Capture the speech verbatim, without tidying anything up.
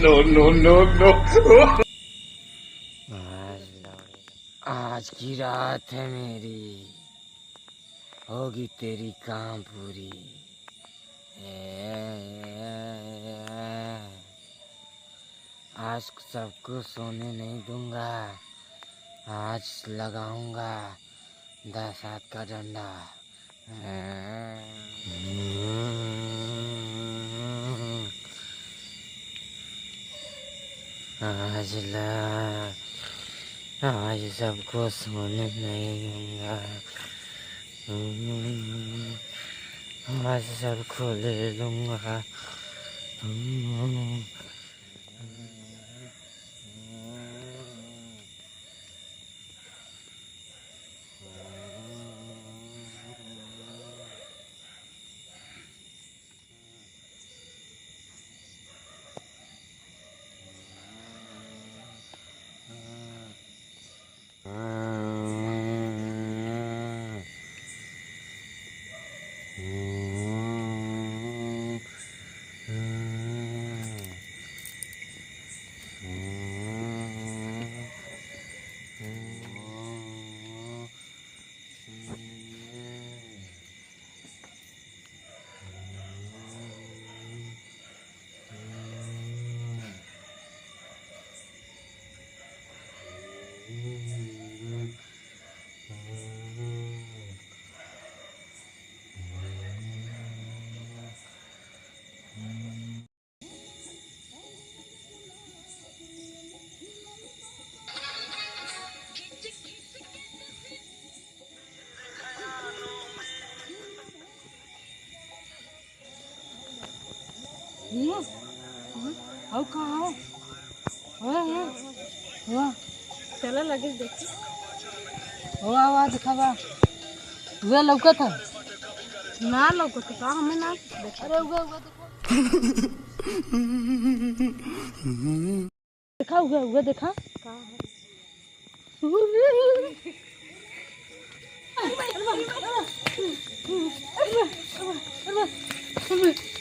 No, no, no, no। आज, आज की रात है मेरी, होगी तेरी काम पूरी। आज सबको सोने नहीं दूंगा, आज लगाऊंगा दस हाथ का डंडा। आज ला, आज सबको सोने नहीं दूंगा। आज सबको ले लूंगा। हौ का हौ? वाह, वाह, वाह। चला लगे देखी। वाह, वाह, दिखावा। उहे लौकत है? ना लौकत है, का हमें ना देखा। अरे, उहे, उहे देखो। देखा, उहे, उहे देखा। का है?